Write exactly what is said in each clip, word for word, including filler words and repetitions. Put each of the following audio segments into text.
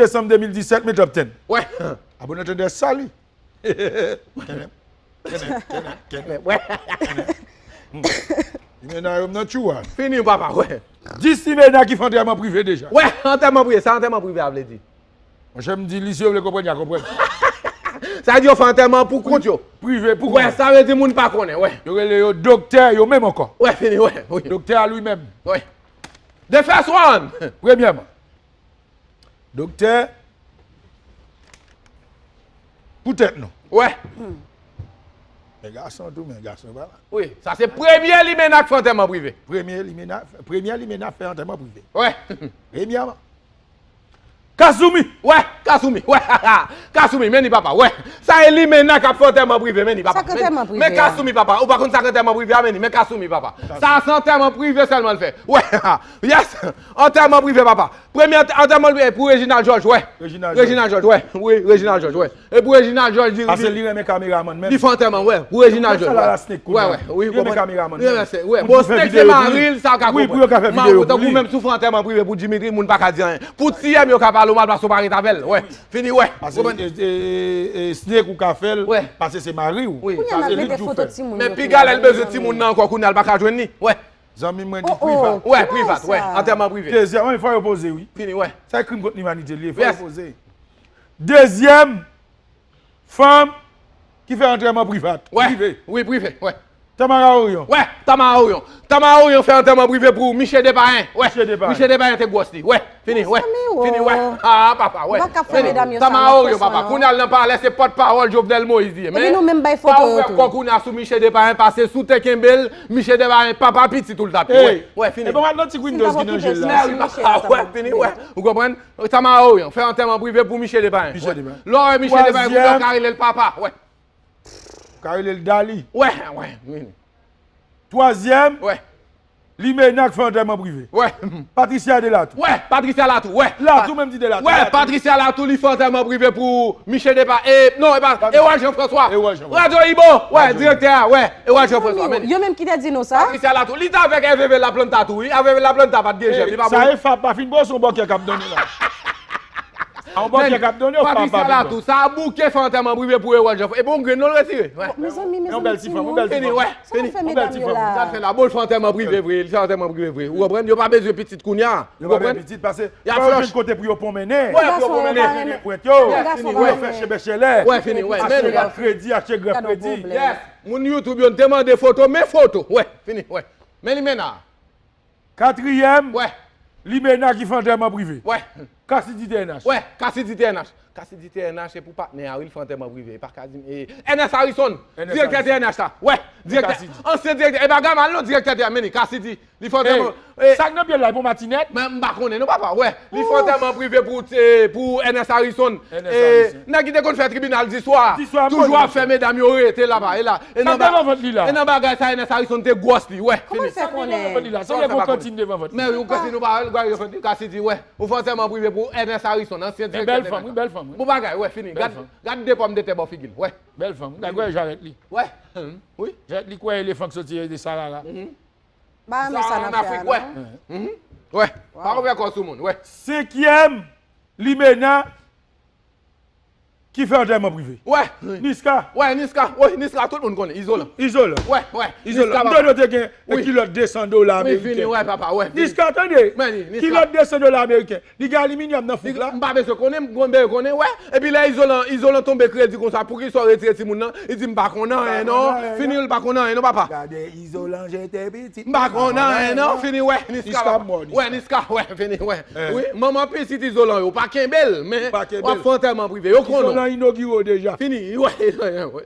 desanm de mil disèt, men top ten. Wè. Abonè tandè sali. Kenèp. Kenèp, kenèp, kenèp. Wè. Limena yo m nan tchou a. Fini, papa, wè. Dis limena ki fè antèman prive deja. Wè, antèman prive, sa antèman prive a vle di. Monchè, m di li, si yo vle konprann, y a konprann. Sa di yo fè antèman pou kont yo. Prive, pou kont yo. Wè, sa vle di moun pa konnen, wè. Yo rele yo doktè, yo menm ankò. Wè, fini, wè, wi. Doktè a li menm. Wè. The first one. Premyèman, doktè, pou tèt nou. Wè. Men gason tou, men gason pa la. Wi, sa se premye limena k fè antèman prive. Premye limena, premye limena fè antèman prive. Wè. Premyèman. Kasumi! Wè, Kasumi, wè, Kasumi, men li papa, wè. Sa e limena k ap fè antèman prive, men li papa. Sa k antèman prive a? Men Kasumi, papa, ou pa konn sa k antèman prive a, men li, men Kasumi, papa. Sa se antèman prive sèlman l fè. Wè, yes, antèman prive, papa. Premye ant-, antèman prive pou Reginald George, wè. Reginald George. Reginald George, wè. Wi, Reginald George, wè. E pou Reginald George, li, pase li, li renmen kameramann, menm. Li fè antèman, wè. Pou Reginald George, wè. Sa la, Snake, wi, wè, wi, li renmen kameramann, li renmen Snake, wè. Bon, Snake se mari l, sa w ka konprann. Wi, pou yo ka fè videyo pou li. Tankou menm si w fè antèman prive pou Dimitri, moun pa ka di anyen. Pou T M, yo ka pale w mal paske w pa ret avè l, wè. Fini, wè. Pase, e, e, e, Snake ou ka fè l, pase se mari w. Wi. Pase li k di w fè. Men piga lè l bezwen timoun nan ankò, kounye a l pa ka jwenn li, wè. Zanmi mwen di privat. Wè, privat, wè. Antèman prive. Dezyèm, wi, fò yo poze, wi. Fini, wè. Sa e krim kont limanite li ye, fò yo poze. Dezyèm fanm ki fè antèman privat. Wè. Prive. Wi, prive, wè. Tamara Orion. Wè, Tamara Orion. Tamara Orion fè antèman prive pou Miche Depayen. Wè. Miche Depayen. Miche Depayen te gwòs li. Wè. Fini, wè. Fini, wè. Ah, papa, wè. Fini. Tamara Orion, papa. Kounye a l nan palè, se pòtpawòl Jovenel Moïse li ye. Men, pa ouvè kò kounye a sou Miche Depayen, pase si w te kenbe l, Miche Depayen, papa pitit ou l t ap ye. Wè, wè, fini. E bon, Atlantic Windows ki nan je l la. Wè, fini, wè. Ou konprann? Tamara Orion, fè antèman prive pou Miche Depayen. Miche Depayen. Lè w wè Miche Depayen, kounye a w ka rele l papa. Wè. Ka rele l Dali. Wè, wè, fini. Twazyèm. Wè. Limena k fè antèman prive. Wè. Patricia Delatou. Wè, Patricia Latou, wè. Latou menm di Delatou. Wè, Patricia Latou, li fè antèman prive pou Miche Depa-, e, non, e pa, Erol Jean François. Erol Jean François. Radio Ibo, wè, direktè a, wè. Erol Jean François, men li. Yo menm ki te di nou sa. Patricia Latou, li t avèk Hervé Laplanta tou, wi. Hervé Laplanta pa t gen jèm, li pa bon. Sa e Fab, pa fin bon, se yon bòkyè k ap donnen la. A yon bòkyè k ap donnen, Fab pa fin bon. Patricia Latou, sa a bouke fè antèman prive pou Erol Jean François. E bon, grenn non l retire. Wè. Mezanmi, mezanmi, yon bèl ti fanm, yon bèl ti fanm. Fini, wè. Fini, wè. Sa l fè la? Bon, l fè antèman prive vre, l fè antèman prive vre. Ou konprann? Yo pa bezwen pitit kounye a. Yo pa bezwen pitit, paske y ap fè yon kote pou yo pwonmennen. Wè, pou yo pwonmennen. Yo pwonmennen pwent yo. Yo fè chebèchèlè. Wè, fini, wè. Achte grèf kredi, achte grèf kredi. Yes. Moun YouTube yo te mande foto, men foto. Wè, fini, wè. Men limena. Katriyèm, wè. Limena ki fè antèman prive. Wè. Cassidy T N H. Wè, Cassidy T N H. Cassidy T N H, se pou patnè a, wi, l fè antèman prive. E pa Cassidy, e, Ernest Harrison, direktè T N H la. Wè, direktè, ansyen direktè. E pa Gamal non, direktè T N H, men li, Cassidy, li fè antèman. Sa k nan pye l la, e pou matinèt? Men m pa konnen non, papa, wè. Li fè antèman prive pou, e, pou Ernest Harrison. E, nèg ki te konn fè tribinal di swa. Toujou ap fè medam yo rete laba, e la. E nan bagay sa, Ernest Harrison te gwòs li, wè. Kòman l fè konnen? Sa vle gon kantin devan vant li. Men yon kantin ou pa wè, l gwa yo fè Cassidy, wè. Ou fè antèman prive pou Ernest Harrison, ansyen direktè T N H. Bèl fanm, wi, bèl fanm, wi. Bon bagay, wè, fini. Gad, gad de pòmdetè bò figi l, wè. Bèl fanm, wi. Gad wè Jarèt li. Wè. Wi. Jarèt li kwè elefan k soti de Sarara. M pa renmen sa n ap fè a non. Wè. Pa ouvè kò sou moun, wè. Senkyèm, Limena ki fè antèman prive. Wè. Niska. Wè, Niska. Wè, Niska, tout moun konnen. Izolan. Izolan. Wè, wè. Izolan. M tande w te gen kilòt de san dola ameriken. Wi, fini, wè, papa, wè, fini. Niska, tande. Kilòt de san dola ameriken. Li gen aliminyòm nan fouk la. M pa bezwen konnen, m konn bezwen konnen, wè. Epi lè Izolan, Izolan tonbe kredi konsa, poukisa w retire timoun nan? Li di, "M pa konn anyen, non." Fini, l pa konn anyen, non, papa. Gade, Izolan jete pitit. M pa konn anyen, non. Fini, wè. Niska, papa. Wè, Niska, wè, fini, wè. Wi, manman pitit Izolan yo, pa kenbe l, men w ap fè antèman prive. Yo konnen. Izolan inogire w deja. Fini, wè.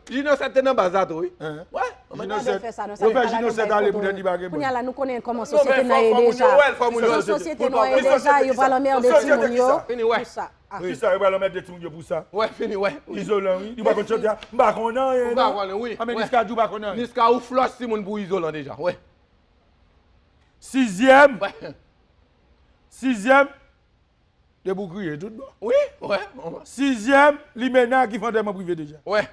Junior sèt te nan baz la tou, wi. Wè. Yo fè Junior sèt ale poutèt li pa gen moun. Kounye a la, nou konnen kòman sosyete n an ye deja. Jan sosyete nou an ye deja, yo pral anmède timoun yo pou sa. Kisa yo pral anmède timoun yo pou sa? Wè, fini, wè. Izolan, wi. Li pa konn chante a. M pa konn anyen, non. Anben Niska di w pa konn anyen. Niska ou flòch timoun pou Izolan deja, wè. Sizyèm. Wè. Sizyèm. Depi w kriye, tout bon. Wi, wè. Sizyèm, Limena ki fè antèman prive deja. Wè.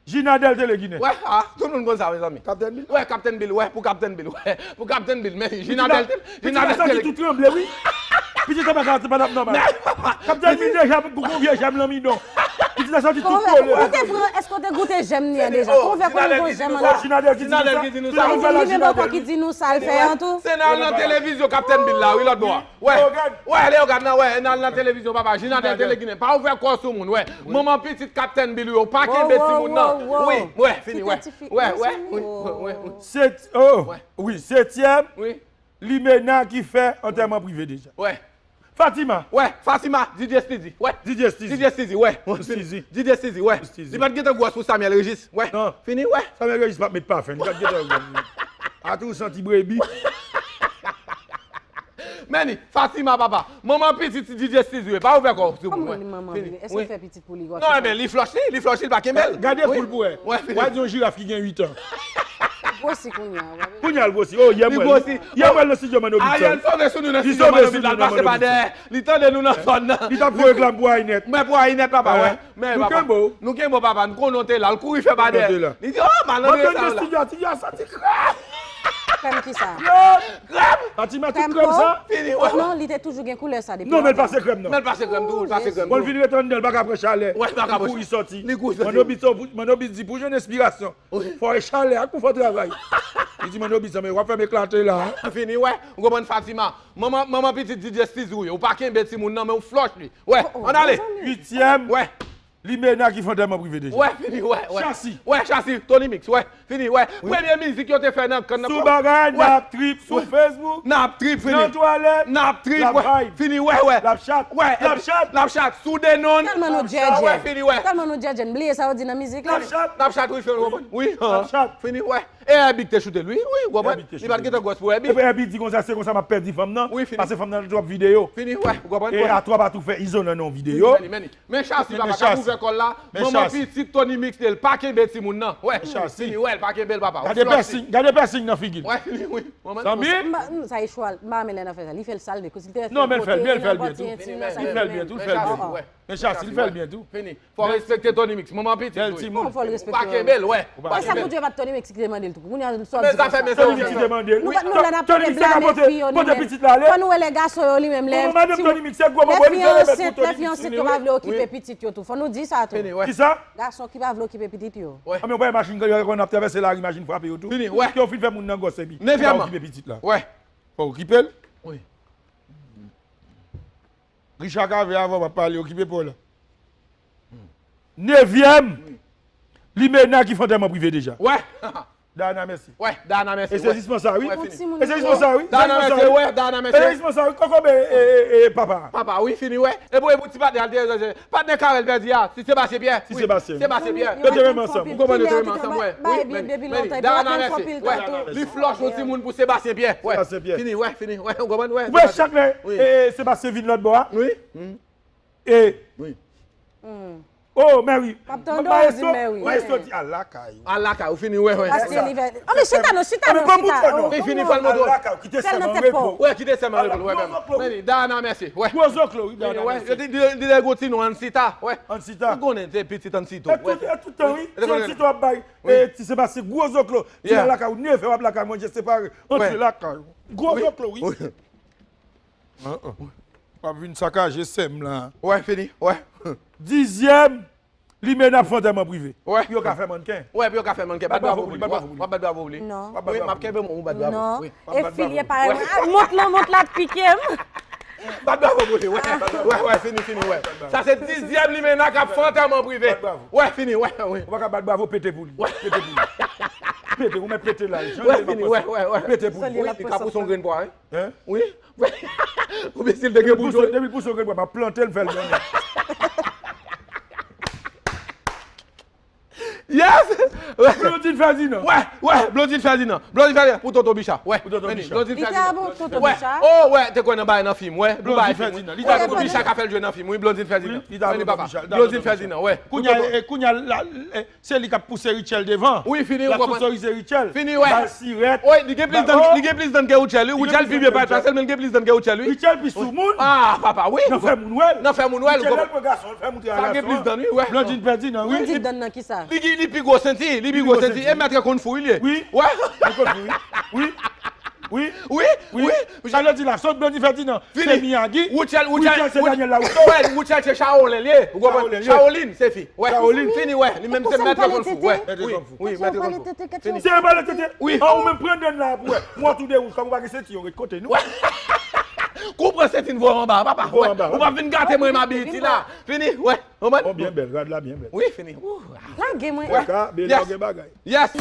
Jinadel Teleginen. Wè, ah, tout moun konn sa, mezanmi. Kaptenn Bil? Wè, Kaptenn Bil, wè, pou Kaptenn Bil, wè. Pou Kaptenn Bil, men Jinadel Tel-, Jinadel Teleginen. Pitit la santi tou tranble, wi. Pitit sa pa ka, pa t ap nòmal. Kaptenn Bil deja gon vye jèm nan midon. Pitit la santi tou kole. Ou te pran, èske w te goute jèm li an deja? Kòman w fè konnen gon jèm an la? Jinadel ki di nou sa. Li menm ankò ki di nou sa l fè an tou. Se nan, nan televizyon Kaptenn Bil la, wi, lòt bò a. Wè, wè, Leyogàn nan, wè, nan, nan televizyon, papa, Jinadel Teleginen, pa ouvè kò sou moun, wè. Manman pitit Kaptenn Bil, wi, ou pa kenbe timoun nan. Wi, wè, fini, wè. Wè, wè, wi, wè, wè. Set-, oh, wi, setyèm, Limena ki fè antèman prive deja. Wè. Fatima. Wè, Fatima, D J Steezy, wè. D J Steezy. D J Steezy, wè. Steezy. D J Steezy, wè. Steezy. Li pa t gentan gwòs pou Samuel Régis, wè. Non. Fini, wè. Samuel Régis pa t met pafen, li pa t gentan gwòs. Atou santi brebi. Meni, Fatima, papa. Manman pitit D J Steezy, wi. Pa ouvè kò w sou moun, wè. Kòman li manman li? Èske l fè pitit pou li? Non, ebyen, li flòch li, li flòch li, li pa kenbe l. Gade poul pou wè. Wè, fini. Wè, di yon jiraf ki gen uit an. Gwosi kounye a, wè. Kounye a, l gwosi. Oh, yè m wè l. Yè m wè l nan estidyo Manno Beat. Ariel sove sou nou nan estidyo Manno Beat la, l pase pa dèyè. Li tande nou nan zòn nan. Li t ap fè reklam pou Aynet. Mwen pou Aynet, papa, wè. Men, papa. Nou kenbe w. Nou kenbe w, papa. Nou konnen w te la. L kouri fè pa dèyè. Li di, oh, malandren sa yo la. Mwen te nan estidyo a, estidyo a santi krèm. Krèm kisa? Krèm! Fatima, tout krèm sa? Fini, wè. Non, li te toujou gen koulè sa depi lontan. Non, men l pase krèm nan. Men l pase krèm tou, l pase krèm tou. Bon, l vin ret anndan, l pa ka pran chalè. Wè, l pa ka pran chalè. Li kouri soti. Li kouri soti. Manno Beat, Manno Beat di, pou jwenn enspirasyon, fò e chalè ak pou fò travay. Li di, Manno Beat, zanmi, w ap fè m eklate la. Fini, wè. Ou konprann, Fatima? Manman, manman pitit D J Steezy, wi. Ou pa kenbe timoun nan, men ou flòch li. Wè, ann ale. Uityèm. Wè. Limena ki fè antèman prive deja. Wè, fini, wè, wè. Chasi. Wè, Chasi, Tony Mix, wè. Fini, wè. Premye mizik yo te fè nan kann nan. Sou bagay, n ap trip sou Facebook. N ap trip, fini. Nan twalèt. N ap trip, wè. Fini, wè, wè. L ap chat. Wè, l ap chat. L ap chat. Sou de nonn. Tèlman nou djèdjè. Wè, fini, wè. Tèlman nou djèdjè, n bliye sa yo di nan mizik la. L ap chat. L ap chat, wi, fini, w konprann? Wi, l ap chat. Fini, wè. E Herbie ki te choute l, wi, wi, w konprann? Li pa t gentan gwòs pou Herbie. Epi Herbie di konsa, se konsa m ap pèdi fanm nan. Wi, fini. Pase fanm nan twòp videyo. Fini, wè, w konprann? E Atwa pa tou fè Izo nan yon videyo. Men Chasi, papa, k ap ouvè kò l la. Manman pitit Tony Mix li, l pa kenbe timoun nan. Wè, fini, wè, l pa kenbe l, papa. Gade pèsing, gade pèsing nan figi l. Wè, fini, wi. Zanmi? Sa e chwa, m pa renmen lè n ap fè sa. Li fè l sal de kote. Non, men l fè l byen, l fè l byen tou. Li fè l byen tou, l fè l byen tou. Men Chasi, l fè l byen tou. Fini. Fò w respekte Tony Mix, manman pitit tou. Bèl timoun. Ou pa kenbe l, wè. Ou pa kenbe l. Sa pou Dye pa t Tony Mix ki te mande l tou. Kounye a, n sòti konsa. Tony Mix ki te mande l. Nou pa t, nou la n ap blame fi yo, nou menm. Fò nou wè lè gason yo, li menm, lè. Madanm Tony Mix, se gwo bobo, li fè remèd pou Tony Mix. Lè fi ansent, yo pa vle okipe pitit yo tou. Fò nou di sa tou. Fini, wè. Kisa? Gason ki pa vle okipe pitit yo. Wè. Anben, w pa wè machin, yo konn ap travèse lari, machin frape yo tou. Fini, wè. Yo fin fè moun nan gwòs epi. Nevyèm. Yo pa okipe pitit la. Wè. Fò w okipe l. Wi. Richard Cavé, avan w ap pale, okipe pa w la. Nevyèm, Limena ki fè antèman prive deja. Wè. Dayana Mèsi. Wè, Dayana Mèsi. E sezisman sa, wi. Wè, fini. E sezisman sa, wi. Dayana Mèsi, wè, Dayana Mèsi. E sezisman sa, wi. Kokobe, e, e, e, papa. Papa, wi, fini, wè. E pou, e pou ti patnè al te, patnè Carel pèdi a, se Sebastien Pierre. Wi, Sebastien. Sebastien Pierre. Yo te renmen ansanm. Ou konprann, yo te renmen ansanm, wè. Wi, men, men, Dayana Mèsi, wè. Li flòch yon timoun pou Sebastien Pierre. Wè. Sebastien Pierre. Fini, wè, fini, wè. Ou konprann, wè. Ou wè chak lè, e, Sebastien vin lòt bò a? Wi. E. Wi. Oh, Mary. M ap tande w di Mary. Maestro di al lakay ou. Al lakay ou, fini, wè, wè. Paske li vè. Oh, men chita non, chita non, chita. Li fini, fè l montre w. Kite sèm an repo. Wè, kite sèm an repo, wè, men. Dayana Mèsi, wè. Gwo zoklo, wi, Dayana Mèsi. Li, li, li, li gwo ti non, Ansita, wè. Ansita. Ou konnen, se pitit Ansito, wè. E tout, e tout tan, wi. Se Ansito w ap bay. E ti se pa se gwo zoklo. Ti al lakay ou, neve w ap lakay, manje separe. Antre lakay ou. Gwo zoklo, wi. An, an. W ap vin sakaje sè m la. Wè, fini, wè. Dizyèm, Limena ap fè antèman prive. Wè. Pou yo ka fè mannken. Wè, pou yo ka fè mannken. Bat bravo pou li. W ap bat bravo pou li. Non. Wi, m ap kenbe mwen, ou bat bravo. Non. Wi. E filye parèy mwen. Ah, mont lan, mont la t pike m. Bat bravo pou li, wè. Wè, wè, fini, fini, wè. Sa se dizyèm Limena k ap fè antèman prive. Bat bravo. Wè, fini, wè, wi. Ou pa ka bat bravo, pete pou li. Wè. Pete pou li. Pete, ou mèt pete la. Wè, fini, wè, wè, wè. Pete pou li. Wi, li ka pouse yon grenn pwa, wi. Hein? Wi. Ou byen si l te gen pou jwe. Depi l pouse yon grenn pwa, m ap plante l, m fè l donnen. Yes! Blondine Ferdinand. Wè, wè, Blondine Ferdinand. Blondine Ferdinand, pou Tonton Bicha. Wè. Pou Tonton Bicha. Blondine Ferdinand. Li te bon Tonton Bicha. Oh, wè, te kwè nan bagay nan fim, wè. Blondine Ferdinand. Li te Tonton Bicha ka fè l jwe nan fim, wi, Blondine Ferdinand. Wi, li te bon Tonton Bicha. Blondine Ferdinand, wè. Kounye a, e, kounye a, la, e, Se li k ap pouse Richel devan. Wi, fini, ou konprann. L ap sponsorizé Richel. Fini, wè. Bal sirèt. Wi, li gen plis dan, li gen plis dan ke Richel, wi. Richel pi byen parèt la, sèlman li gen plis dan ke Richel, wi. Richel pi sou moun. Ah, papa, wi. Nan fè moun wè l. Nan fè moun wè l, ou konprann. Richel lè l pran gason, l fè moun te a gason. Sa gen plis dan, wi, wè. Blondine Ferdinand, wi. Blondine dan nan kisa? Li, li, Li pi gwo senti, li pi gwo senti. E mèt konn fou li ye. Wi. Wè. Li konn fou, wi. Wi. Wi, wi. Sa vle di la, sot Blondie Ferdinand, se Miyagi. Rutshelle, Rutshelle, se Daniel Larusso. Wè, Rutshelle se Shaolin li ye. Ou konprann? Shaolin, wi. Shaolin, se fi. Wè. Shaolin. Fini, wè. Li menm se mèt konn fou. Wè. Wi, wi, mèt konn fou. Fini. Se pa le tete. An ou menm pran dèn la pou wè. Mwen tou de wouj, kòm ou pa gen senti, yo ret kote nou. Kou pran senti voye anba, papa. Voye anba, Ou pa vin gate mwen m abiti la. Fini, wè. Konprann? Bon, byen bèl, rad la byen bèl. Wi, fini. Ouh. Lage mwen. Ka, bèl Yes. Lage bagay. Yes.